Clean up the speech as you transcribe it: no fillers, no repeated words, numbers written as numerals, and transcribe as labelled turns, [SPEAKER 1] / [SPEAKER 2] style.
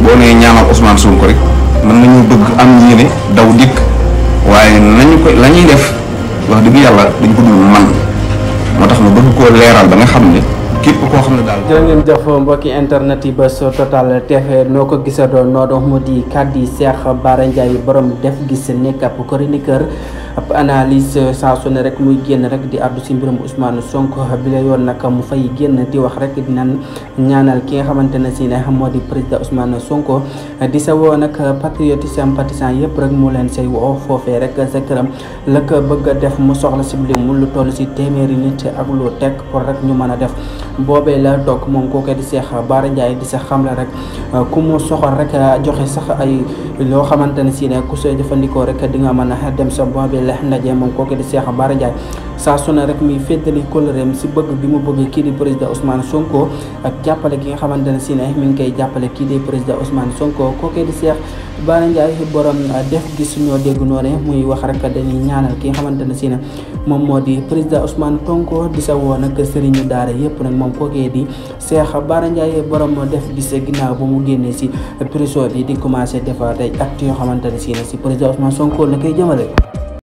[SPEAKER 1] boo nee ñaanal Ousmane Sonko rek mën nañu bëgg am yéene daw dikk waaye nañu ko la ñuy def wax dëgg yàlla dañ ko dul man moo tax ma bëgg koo leeral ba nga xam ne képp koo xam ne daal.
[SPEAKER 2] jërë ngeen jëf mbokki internet yi Buzz Total TV noo ko gisandoo noo dox mu di kàddu Cheikh Bara Ndiaye borom def gis nekk ab chroniqueur ab analyse saa su ne rek muy génn rek di àddu si mbirum Ousmane Sonko bi la yoon nag mu fay génn di wax rek dinañ ñaanal ki nga xamante ne si ne moo di président Ousmane Sonko di sa woo nag patriote sympathisant yëpp rek mu leen say woo foofee rek sa këram la ko bëgg a def mu soxla si mu lu toll si téeméeri nit ak lu teg pour rek ñu mën a def boobee la toog moom kooku di Cheikh Bara Ndiaye di sa xamle rek ku mu soxal rek joxe sax ay loo xamante ne si ne ku soo jëfandikoo rek di nga mën a dem sa boobee la ndaje moom kooku di Cheikh Bara Ndiaye saa su ne rek muy féddali kóllëreem si bëgg bi mu bëgg kii di président Ousmane Sonko ak jàppale ki nga xamante ne si ne mi ngi koy jàppale kii di président Ousmane Sonko kooku di Cheikh Bara Ndiaye borom def gis ñoo dégg noonu muy wax rek dañuy ñaanal ki nga xamante ne si ne moom moo di président Ousmane Sonko di sa woo nag sëriñu daara yëpp nag moom kookee di Cheikh Bara Ndiaye borom def gis ginnaaw ba mu génnee si prison bi di commencé defaat ay actes yoo xamante ne si ne si président Ousmane Sonko la koy jëmale.